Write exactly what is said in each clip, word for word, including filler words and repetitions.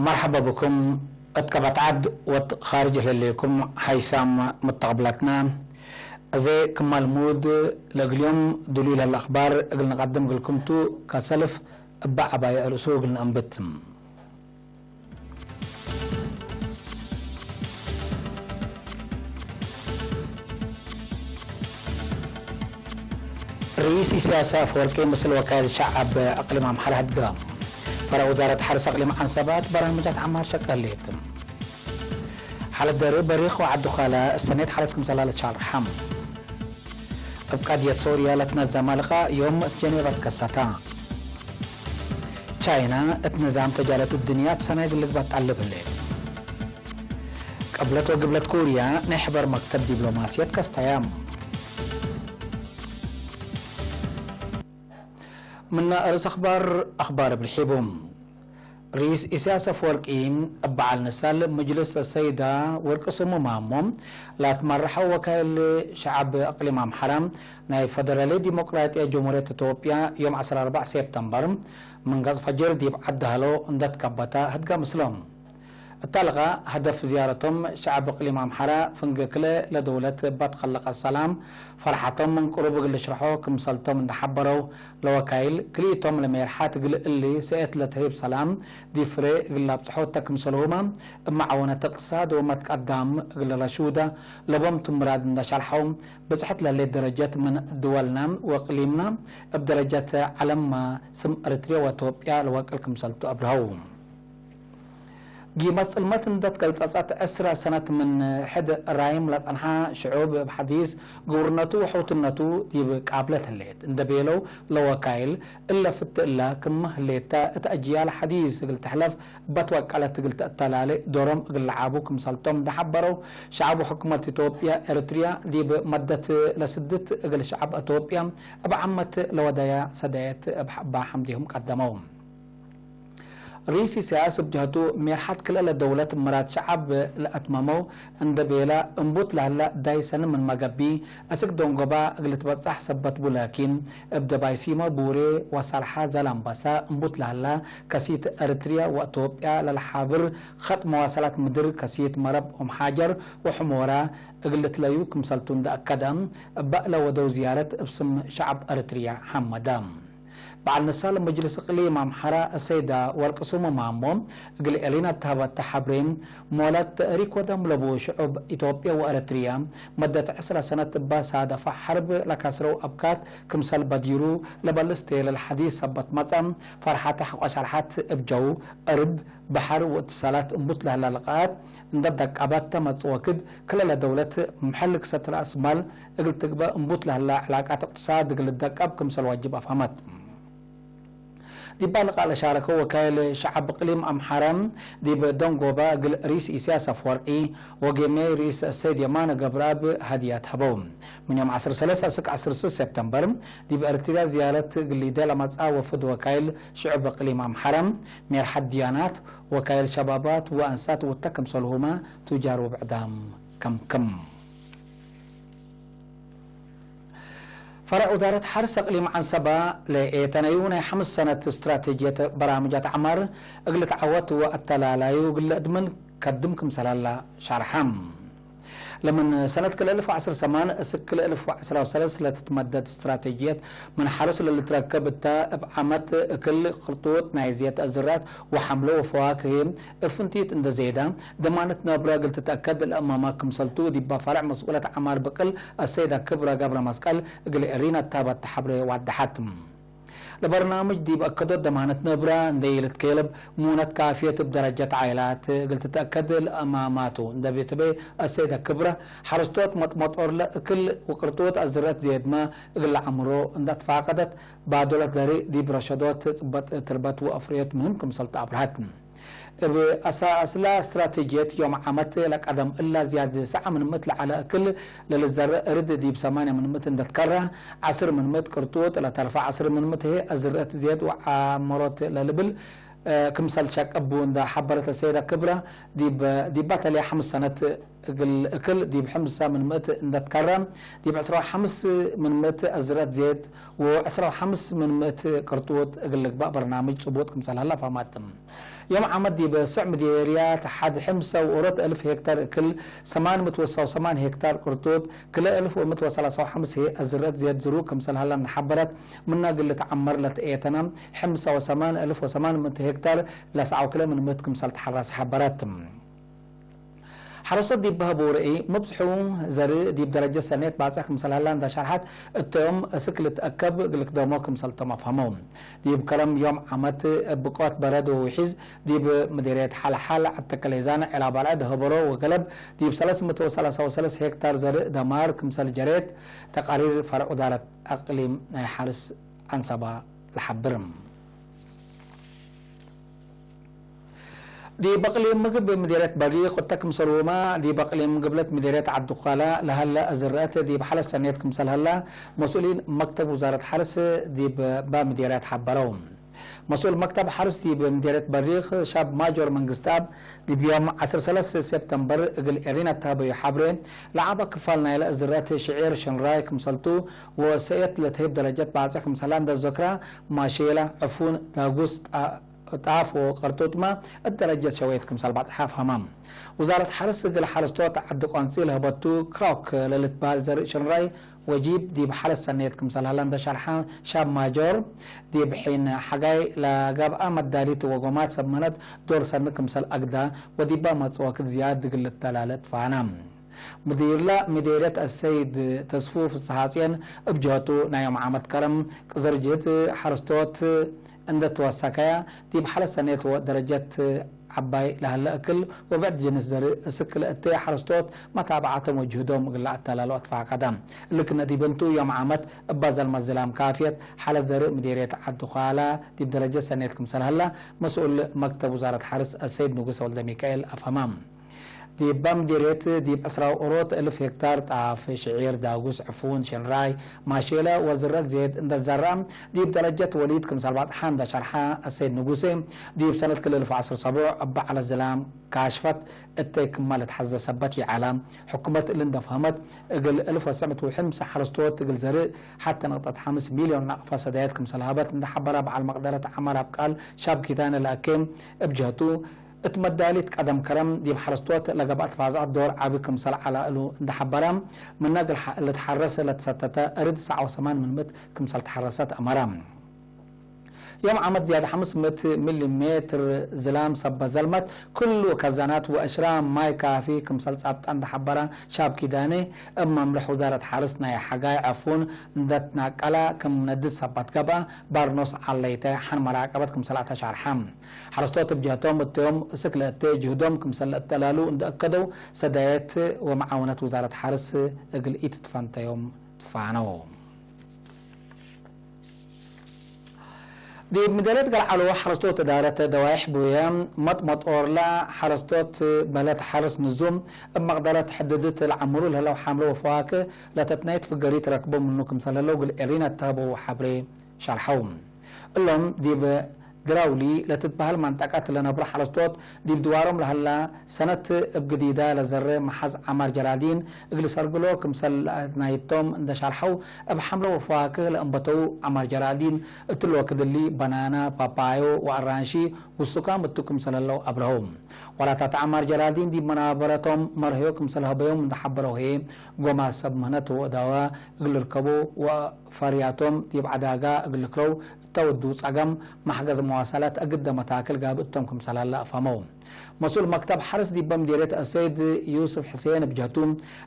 መርሐባ ብኩም። እት ቀበት ዐድ ወእት ካርጅ ለህሌኩም ሐይሳም መተቅብላትና። አዜ ክማ ልሙድ ለእግል ዮም ድሉይ ለህለ አክባር እግል ንቀድም እግልኩም ቱ፣ ከሰልፍ እበ ዐባይ አርእሱ እግል ነአንብት። ርኢስ ኢሳያስ አፈወርቂ ምስል ወካይል ሸዐብ አቅሊም አምሐራ ህድገ። ፈረዕ ውዛረት ሐርስ አቅሊም ዐንሰበ እት በርናምጃት ዐማር ሸቀሌት። ሐለት ደርብ በሪክ ወዐዱ ካለ ሰኔት ሐለት ክምሰላ ለቻርሐም። እብ ቀድየት ሶርያ ለትነዘመ ልቃእ ዮም እት ጀኔቨ ትከሰተ። ቻይና እት ንዛም ተጃረት እድንያት ሰናይ እግል ልግበእ ጠልብ ህሌት። ቅብለት ወግብለት ኮርያ ናይ ሕበር መክተብ ዲብሎማስየት ከስተያም። ምነ ርእስ አክባር፣ አክባር እብ ልሒቡ። ርኢስ ኢሳያስ አፈወርቂ እብ በዓል ንሳል ምጅልስ ሰይዳ ወርቅስሙ ማሞ ላትመረሐው ወካይል ሸዐብ እቅሊም አምሐራ ናይ ፈደራልየት ዲሞቅራጥየት ጀምሁርየት ኢትዮጵያ ዮም ዐስር ወአርበዕ ሴፕተምበር ምን ገጽ ፈጅር ዲብ ዐድ ደህሎ እንደ ትከበተ ህድገ ምስሎም። እተ ልቃእ፣ ሀደፍ ዝያረቶም ሸዐብ እቅሊም አምሐራ ፍንጌ ክልኤ ለደውለት እበ ትከለቀት ሰላም ፈርሐቶም ምን ቅሩብ እግል ልሽርሖ ክምሰልቶም እንደ ሐበረው ለወካይል፣ ክልኢቶም ለሜርሐት እግል እሊ ሰኤት ለትህይብ ሰላም ዲብ ፍሬ እግል ለአብጽሖ እተ ክምሰልሁመ፣ እብ መዓወነት እቅትሳድ ወመትቀዳም እግል ለረሹደ ለቦም ቱ ምራድ እንደ ሸርሐው፣ ብጽሐት ለህሌት ደረጀት ምን ድወልና ወእቅሊምና እብ ደረጀት ዐለምመ ስም ኤረትርየ ወኢትዮጵያ ለወቅል ክምሰልቱ አብርሀው። ጊመ ጽልመት እንደ ትገልጸጸት ዕስረ ሰነት ምን ሕድ ራይም ለጸንሐ ሽዑብ እብ ሐዲስ ግውርነቱ ወሕውትነቱ ዲብ ቃብለት ህሌት እንደ ቤለው ለወካይል፣ እለ ፍቲ እለ ክመ ህሌተ እት አጅያል ሐዲስ እግል ተሕለፍ እበ ትወቀለት እግል ተአተላሌ ዶሮም እግል ለዓቡ ክምሰልቶም እንደ ሐበረው፣ ሸዐብ ወሕኩመት ኢትዮጵያ ኤረትርያ ዲብ መደት ለስድት እግል ሸዐብ ኢትዮጵያ እብ ዓመት ለወደያ ሰዳየት እብ ሐባ ሐምዴሁም ቀደመው። ርኢስ ኢሳያስ እብ ጀህቱ፣ ሜርሐት ክልኤ ለደውለት ምራድ ሸዐብ ለአትመመው እንደ ቤለ፣ እምቡት ለህለ ዳይ ሰኒ ምንመ ገብእ፣ አስክ ደንጎባ እግል ልትበጸሕ ሰበት ቡ፣ ላኪን፣ እብ ደባይ ሲሞ ቡሬ ወሰርሐ ዘላምበሳ እምቡት ለህለ፣ ከሲት ኤረትርያ ወኢትዮጵያ ለለሓብር ኸጥ መዋሰላት ምድር፣ ከሲት መረብ ኦም ሓጀር ወሕሞራ እግል ልትለዩ ክምሰልቱ እንደ አከደ፣ እበ ለወደው ዝያረት እብ ስም ሸዐብ ኤረትርያ ሐመደ። በዐል ንሳል መጅልስ እቅሊም አምሐራ አሰይዳ ወርቅስሙ ማሞ፣ እግል ኤሪና እተሀበተ ሐብሬ፣ ሞለት ተእሪክ ወደም ለቡ ሽዑብ ኢትዮጵየ ወኤረትርየ፣ መደት ዕስረ ሰነት እበ ሳደፈ ሐርብ ለከስረው አብካት ክምሰል በዲሩ፣ ለበልስ ቴለል ሐዲስ ሰበት መጸ፣ ፈርሐተ ሐቆ ሸርሐት እብ ጀው፣ እርድ፣ በሐር ወእትሳላት እምቡት ለህላ ልቃት እንደ ደቀበት ተመጽእ ወክድ፣ ክልኤ ለደውለት ምሕል ክሰት ረአስ ማል እግል ትግበእ እምቡት ለህላ ዕላቃት እቅትሳድ እግል ልደቀብ ክምሰል ዋጅብ አፍሀመት። ዲባ ልቃእ ለሻረከው ወካይል ሸዐብ እቅሊም አምሐረ ዲብ ደንጎበ እግል ርኢስ ኢሳያስ አፍወርቂ ወጌምያይ ርኢስ ሰይድ የማነ ገብረአብ ሀድያት ሀበው። ምን ዮም ዐስር ሰለስ አስክ ዐስር ስስ ሴፕተምበር ዲብ ኤረትርያ ዝያረት እግል ሊደ ለመጽአ ወፍድ ወካይል ሽዑብ እቅሊም አምሐረ፣ ሜርሐት ድያናት፣ ወካይል ሸባባት ወአንሳት ወተ ክምሰልሁመ ቱጃር ወብዕዳም ከምክም። ፈረዕ ውዛረት ሐርስ እቅሊም ዐንሰበ ለኤተነዩ ናይ ሐምስ ሰነት እስትራቴጅየት በራምጃት ዐማር እግል ልትዐወት ወአተላላዩ እግል ለአድምን ከድም ክምሰል ሀላ ሸርሐ። ለምን ሰነት ክልኤ እልፍ ወዐስር ሰማን እስክ ክልኤ እልፍ ወዐስር ወሰለስ ለትትመደድ እስትራቴጅየት ምን ሐርስ ለልትረከብ እተ፣ እብ ዓመት እክል ቅርጡጥ ናይ ዝየት አዝራት ወሐምሎ ወፈዋክህ እብ ፍንቲት እንደ ዜዳ፣ ደማነት ነብረ እግል ትትአከድ ለአማማ ክምሰልቱ፣ ዲባ ፈረዕ መስኡለት ዐማር ብቅል አሰይዳ ክብረ ገብረ መስቀል እግል ኤሪና እተሀበት ተሐብሬ ዋደሐት። ለበርናምጅ ዲብ አከዶት ደማነት ነብረ እንዴ ኢልትኬለብ፣ ሙነት ካፍየት እብ ደረጀት ዓኢላት እግል ትትአከድ ለአማማቱ እንዴ ትቤ አሰይደ ክብረ፣ ሐረስቶት መጥመጦር ለእክል ወቅርጡት አዝርዕት ዜድመ እግል ለዐምሮ እንዴ ትፋቀደት፣ ባዶለት ደሪ ዲብ ረሸዶት ጽበጥ ትርበት ወአፍርዮት ምህም ክምሰል ተአብርሀት። እብ አሳስላ እስትራቴጅየት ዮም ዓመት ለቀደም እላ ዝያድ ሰዓ ምን ምእት ለዐለ እክል ለልዘርእ እርድ ዲብ ሰማንያ ምን ምእት እንዴ ትከረ፣ ዐስር ምን ምእት ቅርጡጥ ለተርፈ ዐስር ምን ምእት ህዬ አዝርዕት ዜድ ወዓመሮት ለልብል ክምሰል ሸቀቡ እንዴ ሐበረት አሰይደ ክብረ፣ ዲብ፣ ዲባ ተልየ ሐምስ ሰነት እግል እክል ዲብ ሕምሳ ምን ምእት እንደ ትከረ፣ ዲብ ዕስራ ወሐምስ ምን ምእት አዝርአት ዜድ ወዕስራ ወሐምስ ምን ምእት ቅርጡጥ እግል ልግባእ በርናምጅ ጽቡጥ ክምሰል ሀለ ፈሀማት። ዮም ዓመት ዲብ ስዕ ምዴርያት ሐድ ሕምሳ ወኦሮት እልፍ ሄክታር እክል፣ ሰማን ምእት ወሰው ሰማን ሄክታር ቅርጡጥ፣ ክልኤ እልፍ ወምእት ወሰላሳ ወሐምስ አዝርአት ዜድ ዝሩእ ክምሰል ሀለ እንደ ሐበረት፣ ምነ እግል ልትዐመር ለትኤተነ ሕምሳ ወሰማን እልፍ ወሰማን ምእት ሄክታር ለሰዓው ክልኤ ምን ምእት ክምሰል ተሐረሰ ሐበረት። ሐረስቶት ዲብ በህቡ ርእይ፣ ምብዝሑ ዘርእ ዲብ ደረጀት ሰኔት ባጽሕ ክምሰል ሀለ እንደ ሸርሐት፣ እቶም እስክ ልትአከብ እግል ልክደሞ ክምሰልቶም አፍሀመው። ዲብ ከረም ዮም ዓመት እብ ብቆት በረድ ወውሒዝ፣ ዲብ ምዴርየት ሐልሐል፣ ዐድ ተከሌዛን፣ ዔላባልዐ፣ ደሀበሮ ወገለብ፣ ዲብ ሰለስ ምእት ወሰላሳ ወሰለስ ሄክታር ዘርእ ደማር ክምሰል ጀሬት፣ ተቃሪር ፈርዕ ውዳረት አቅሊም ናይ ሐርስ ዐንሰባ ለሐብር። ዲብ አቅሊም ምግብ ምዴርየት በሪክ ወተ ክምሰልሁመ፣ ዲብ አቅሊም ግብለት ምዴርየት ዐዲ ኳላ ለሀለ አዝርአት ዲብ ሐለት ሰኔት ክምሰል ሀለ፣ መስኡሊን መክተብ ውዛረት ሐርስ ዲብ እበ ምዴርየት ሐበረው። መስኡል መክተብ ሐርስ ዲብ ምዴርየት በሪክ ሻብ ማጆር መንግስትአብ፣ ዲብ ዮም ዐስር ሰለስ ሴፕተምበር እግል ኤሪና ተሀበዩ ሐብሬ፣ ለዐበ ክፋል ናይለ እዝረት ሽዒር ሽንራይ ክምሰልቱ ወሰእየት ለትህብ ደረጀት ባጽሕ ክምሰላ እንደ ዘክራ፣ ማሼላ፣ ዕፉን፣ ዳጉስ፣ ጣ-፣ ጣፍ ወቀርጡጥመ እት ደረጀት ሸወየት ክምሰል ባጽሓ ፈሀማ። ውዛረት ሐርስ እግል ሐረስቶት ዐዲ ቆንጺ ለህበቱ ክራውክ ለልትበህል ዘርእ ሽንራይ ወጂብ ዲብ ሐለት ሰኔት ክምሰል ሀለ እንደ ሸርሐ ሻብ ማጆር፣ ዲብ ሒን ሐጋይ ለገብአ መዳሊት ወጎማት ሰመነት ዶር ሰኒ ክምሰል አግዳ ወዲበ መጽእ ወክድ ዝያድ እግል ልተላለ ትፋነ። ሙዲርለ ምዴርየት አሰይድ ተስፉ ፍስሐጽዮን እብ ጀህቱ፣ ናይ ዮም ዓመት ከረም ቅዘር ጅህት ሐረስቶት እንደ ትወሰከየ፣ ዲብ ሐለት ሰኔት ወደረጀት ዐባይ ለሀለ እክል ወብዕድ ጅንስ ዘርእ እስክ ለእቴ ሐረስቶት መታብዐቶም ወጅህዶም እግል ለአተላሉ አትፋቀደ። እሊ ክነ ዲብ እንቱ፣ ዮም ዓመት እበ ዘልመት ዝላም ካፍየት ሐለት ዘርእ ምዴርየት ዐዲ ኳላ ዲብ ደረጀት ሰኔት ክምሰል ሀለ፣ መስኡል መክተብ ውዛረት ሐርስ አሰይድ ንጉሰ ወልደሚካኤል አፍሀመ። ዲብ ምዴርየት ዲብ ዕስራ ወኦሮት እልፍ ሄክታር ጣፍ፣ ሽዒር፣ ዳጉስ፣ ዕፉን፣ ሽንራይ፣ ማሼለ ወዝረት ዜድ እንደ ዘርአ፣ ዲብ ደረጀት ወሊድ ክምሰል ባጽሓ እንደ ሸርሐ አሰይድ ንጉሴ፣ ዲብ ሰነት ክልኤ እልፍ ወዐስር ሰቡዕ እበ ዐለ ዝላም ካሽፈት እተይ ክመ ልትሐዘ ሰበት ይዐለ። ሕኩመት እሊ እንደ ፈሀመት፣ እግል እልፍ ወትሰዕ ምእት ወሐምሳ ሐረስቶት እግል ዘርእ ሐቴ ነቅጠት ሐምስ ሚልዮን ናቅፋ ሰዳየት ክምሰል ሀበት እንደ ሐበረ በዐል መቅደረት ዐመር አብቃል ሻብ ኪዳነ ለአኬ እብ ጀህቱ፣ እት መዳሊት ቀደም ከረም ዲብ ሐረስቶት ለገብአ ተፋዘዐት ዶር ዐቢ ክምሰል ዐለ እሉ እንደ ሐበረ፣ ምነ እግል ልትሐረስ ለትሰተተ እርድ ሰዓ ወሰማን ምን ምእት ክምሰል ተሐረሰት አመረ። ዮም ዓመት ዝያድ ሐምስ ምእት ሚሊ ሜትር ዝላም ሰበት ዘልመት፣ ክሉ ከዛናት ወእሽራም ማይ ካፊ ክምሰል ጻብጠ እንደ ሐበረ ሻብ ኪዳኔ፣ እብ መምርሕ ውዛረት ሐርስ ናይ ሐጋይ ዕፉን እንደ ትናቀለ ክም ነድድ ሰበት ገብአ፣ ባርኖስ ዐለይተ ሐን መራቀበት ክምሰል አተሻርሐ። ሐረስቶት እብ ጀህቶም እቶም እስክ ለእቴ ጅህዶም ክምሰል ለእተላሉ እንደ አከደው፣ ሰዳየት ወመዓውነት ውዛረት ሐርስ እግል ኢትትፈንተዮም ትፋነው። ዲብ ምደርየት ገልዓሎ ሐረስቶት እዳረት ደዋይሕ ቡየ መጥመጦርለ ሐረስቶት በለት ሐርስ ንዙም እብ መቅደረት ሕድድት ለዐምሩ ለህለው ሐምለ ወፈዋክህ ለተትናይት ፍገሪት ረክቦ ምኑ ክምሰል ህለው እግል ኤሪና ተሀበው ሐብሬ ሸርሐው። እሎም ዲብ ግራውሊ ለትትበህል መንጠቀት ለነብሮ ሐረስቶት፣ ዲብ ድዋሮም ለሀላ ሰነት እብ ግዲዳ ለዘረ መሓዝ ዐማር ጀራዲን እግል ሰርግሎ ክምሰል ናይቶም እንደ ሻርሐው፣ እብ ሐምለ ወፈዋክህ ለእንበተው ዐማር ጀራዲን፣ እትሊ ወክድ እሊ በናና፣ ፓፓዮ ወአራንሺ ውሱካም እቱ ክምሰል ህለው አብርሀው። ወላታት ዐማር ጀራዲን ዲብ መናበረቶም መርህዮ ክምሰል ሀበዮም እንደ ሐበረው ህዬ፣ ጎማት ሰብ ምህነት ወእዳወ እግል ልርከቡ ወፈርያቶም ዲብ ዐዳጋ እግል ልክረው እተ ወዱ ጸገም፣ መሕገዝ መዋሰላት እግደ መታክል ጋብእ እቶም ክምሰል ሀለ አፍሀመው። መስኡል መክተብ ሐርስ ዲበ ምዴርየት አሰይድ ዩስፍ ሕሴን እብ ጀህቱ፣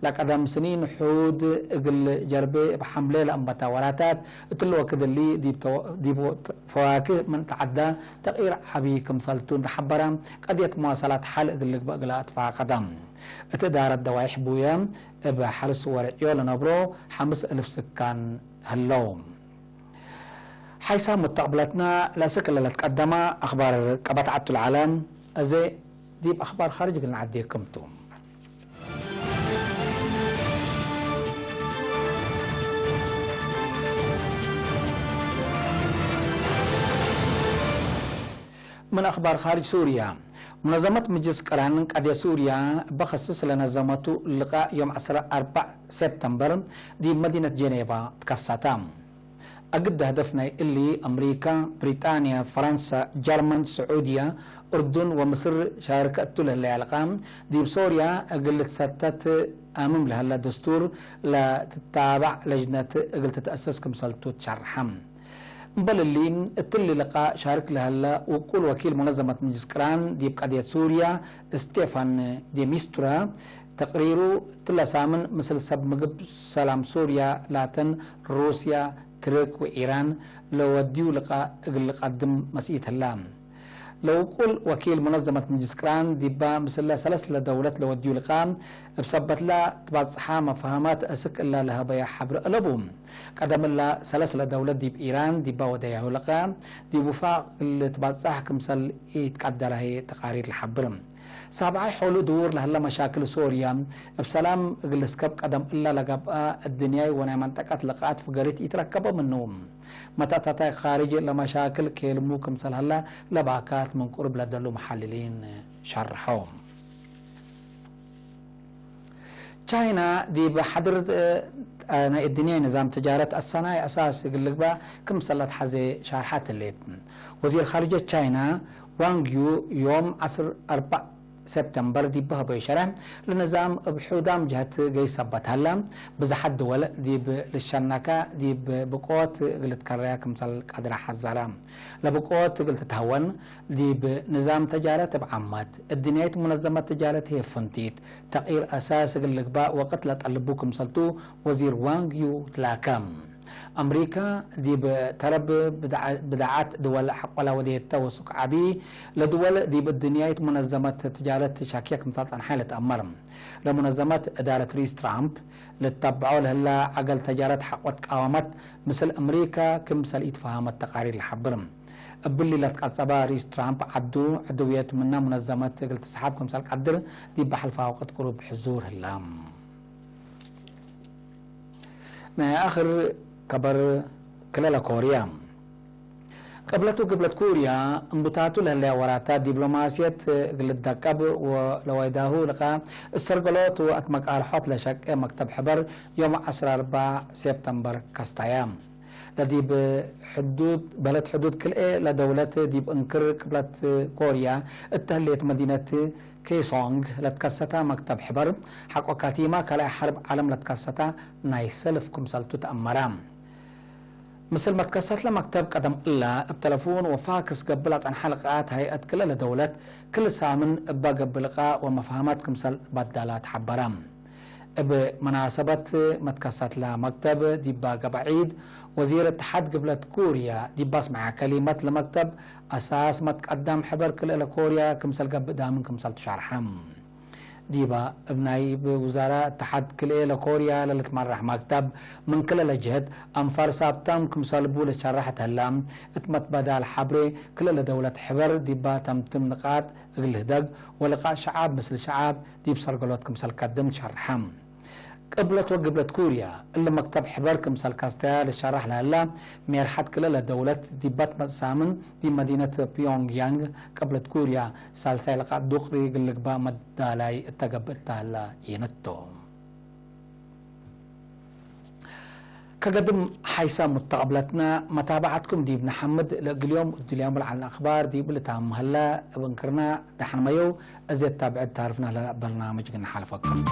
ለቀደም ስኒን ሑድ እግል ጀርቤ እብ ሐምሌ ለአንበተ ወላታት፣ እትሊ ወክድ እሊ ዲብ ተወ-፣ ዲብ ፈዋክህ ምን ተዐዳ ተቅይር ዐቢ ክምሰልቱ እንደ ሐበረ፣ ቀድየት መዋሰላት ሐል እግል ልግበእ እግለ አትፋቀደ። እት እዳረት ደዋይሕ ቡየ እብ ሐርስ ወርዕዮ ለነብሮ ሐምስ እልፍ ስካን ህለው። ሓይሳም ሙተቅብለትና ለእስክ ለልትቀደመ አኽባር ቀበት ዐቱ ለዐለ፣ አዜ ዲብ አኽባር ካርጅ እግል ነዐዴክም ቱ። ምን አኽባር ካርጅ ሱርያ፣ ሙነዘመት ምጅልስ ቅራን ቃድየት ሱርያ እበ ከስስ ለነዘመቱ ልቃእ ዮም ዐስር አርበዕ ሴፕተምበር ዲብ መዲነት ጄኔቫ ትከሰተ። እግል ደህደፍ ናይ እሊ፣ አምሪካ፣ ብሪጣንያ፣ ፈረንሳ፣ ጀርመን፣ ስዑድያ፣ እርዱን ወምስር ሻርከ እቱ ለህለያ ልቃእ፣ ዲብ ሶርያ እግል ልትሰተት አምም ለሀለ ደስቱር ለትታባዕ ለጅነት እግል ትትአሰስ ክምሰልቱ ትሸርሐ። እምበል እሊ፣ እትሊ ልቃእ ሻርክ ለሀለ ውቁል ወኪል ሙነዘመት ምጅልስ ቅራን ዲብ ቀድየት ሱርያ፣ ስቴፋን ዴ ሚስቱራ፣ ተቅሪሩ እትለ ሳምን ምስል ሰብ ምግብ ሰላም ሱርያ ላተን ሩስያ፣ ትርክ ወኢራን ለወድዩ ልቃእ እግል ልቀድም መስኢት ህላ። ለውቁል ወኪል ሙነዘመት ምጅልስ ቅራን ዲባ ምስለ ሰለስለ ደውለት ለወድዩ ልቃእ፣ እብ ሰበትላ ትባጽሓ መፋህማት እስክ እላ ለሀበያ ሐብር አለቡ። ቀደም እላ ሰለስለ ደውለት ዲብ ኢራን ዲባ ወደያሁ ልቃእ፣ ዲብ ውፋቅ ልትባጽሕ ክምሰል ኢትቀደረ ህዬ ተቃሪር ለሐብር። ሳብዓይ ሖሉ ድዉር ለሀለ መሻክል ሶርያ፣ እብ ሰላም እግል ልስከብ ቀደም እላ ለገብአ እድንያይ ወናይ መንጠቀት ልቃእት ፍገሪት ኢትረከበ ምኑ። መተእተታይ ካርጅ ለመሻክል ኬልሙ ክምሰል ሀለ ለባካት ምን ቅሩብ ለደሉ መሐልሊን ሸርሐው። ቻይና ዲብ ሐድር ናይ እድንያይ ንዛም ትጃረት አሰናይ አሳስ እግል ልግባእ ክምሰል ለትሐዜ ሻርሐት ህሌት። ወዚር ካርጀት ቻይና ዋንግ ዩ ዮም ዐስር አርበዕ ሴፕተምበር ዲብ ሀበዩ ሸርሕ፣ ለንዛም እብ ሑዳም ጀህት ገይስ ሰበት ሀለ። ብዝሓት ድወል ዲብ ልሸነከ ዲብ ብቆት እግል ልትከረያ ክምሰል ቀድረ ሐዘረ። ለብቆት እግል ትትሀወን ዲብ ንዛም ተጃረት እብ ዓመት፣ እድንያይት ሙነዘመት ተጃረት ህዬ ፍንቲት ተቅይር አሳስ እግል ልግባእ ወቅት ለጠልቡ ክምሰልቱ ወዚር ዋንግ ዩ ትላከ። አምሪካ ዲብ ተረብ ብድዓ-፣ ብድዓት ድወል ሐቆለ ወዴተ ወሱቅ ዐቢ ለድወል ዲብ እድንያይት ሙነዘመት ትጃረት ሻክየ ክምሰል ጸንሐ ልትአመር። ለሙነዘመት እዳረት ሪስ ትራምፕ ልትተብዖ ለህላ ዐገል ተጃረት ሐቆ ትቃወመት ምስል አምሪካ ክምሰል ኢትፈሀመት ተቃሪር ለሐብር። እብሊ ለትቀጸበ ሪስ ትራምፕ ዐዱ ዕድውየት ምነ ሙነዘመት እግል ትሰሓብ ክምሰል ቀድር ዲብ ሐልፋ ወቅት ቅሩብ ሕዙር ህላ። ናይ አክር ከበር ክለ ለኮርያ። ቅብለት ወግብለት ኩርያ እምቡታቱ ለህለያ ወራታት ዲፕሎማስየት እግል ልትደቀብ ወለወዳሁ ልቃ እሰርገሎት ወአትመቃርሖት ለሸቄ መክተብ ሕበር ዮም ዐስር አርበዕ ሴፕተምበር ከስታያ። ለዲብ ሕዱድ፣ በለድ ሕዱድ ክልኤ ለደውለት ዲብ እንክር ቅብለት ኮርያ እተ ህሌት መዲነት ኬሶንግ ለትከሰተ መክተብ ሕበር፣ ሐቆ ካቲማ ካልኣይ ሐርብ ዓለም ለትከሰተ ናይ ሰልፍ ክምሰልቱ ተአመረ። ምስል መትከሰት ለመክተብ ቀደም እለ፣ እብ ተለፉን ወፋክስ ገብእ ለጸንሐ ልቃአት ሀይአት ክለ ለደውለት፣ ክል ሳምን እበ ገብእ ልቃእ ወመፋህመት ክምሰል በደላ ተሐበረ። እብ መናሰበት መትከሰት ለመክተብ ዲባ ገብአ ዒድ፣ ወዚር እትሓድ ግብለት ኩርያ ዲባ አስመዐ ከሊመት ለመክተብ አሳስ መትቀደም ሕበር ክልኤ ለኮርያ ክምሰል ገብእ ዳምን ክምሰል ትሻርሐ። ዲባ እብ ናይብ ውዛራ እትሓድ ክልኤ ለኮርያ ለልትመራሕ መክተብ፣ ምን ክለ ለጀህት አንፋር ሳብታም ክምሰልቡ ልትሸረሕ ተላ፣ እት መትበዳል ሐብሬ ክለ ለደውለት ሕበር ዲባ ተምትም ንቃጥ እግል ልህደግ ወልቃእ ሸዓብ ምስል ሸዓብ ዲብ ሰርገሎት ክምሰል ከድም ትሸርሐ። ቅብለት ወግብለት ኩርያ፣ እሊ መክተብ ሕበር ክምሰል ካስተያ ልትሸረሕ ለህላ፣ ሜርሐት ክለ ለደውለት ዲብ መትመጽእ ሳምን ዲብ መዲነት ፒዮንግያንግ፣ ቅብለት ኩርያ፣ ሳልሳይ ልቃእ ዱቅሪ እግል ልግባእ መዳላይ እተ ገብእ ተህላ ይነቶ። ከገድም ሓይሰ ሙተቀብለትነ መታብዐትኩም ዲብ ነሐምድ፣ ለእግል ዮም እዱልያሙ ለዐልነ አክባር ዲብ ልታም ሀለ እብ እንክርነ፣ ደሐን መየው። እዜ ታብዕት ታርፍነ ለበርናምጅ ግንሓልፈኩም።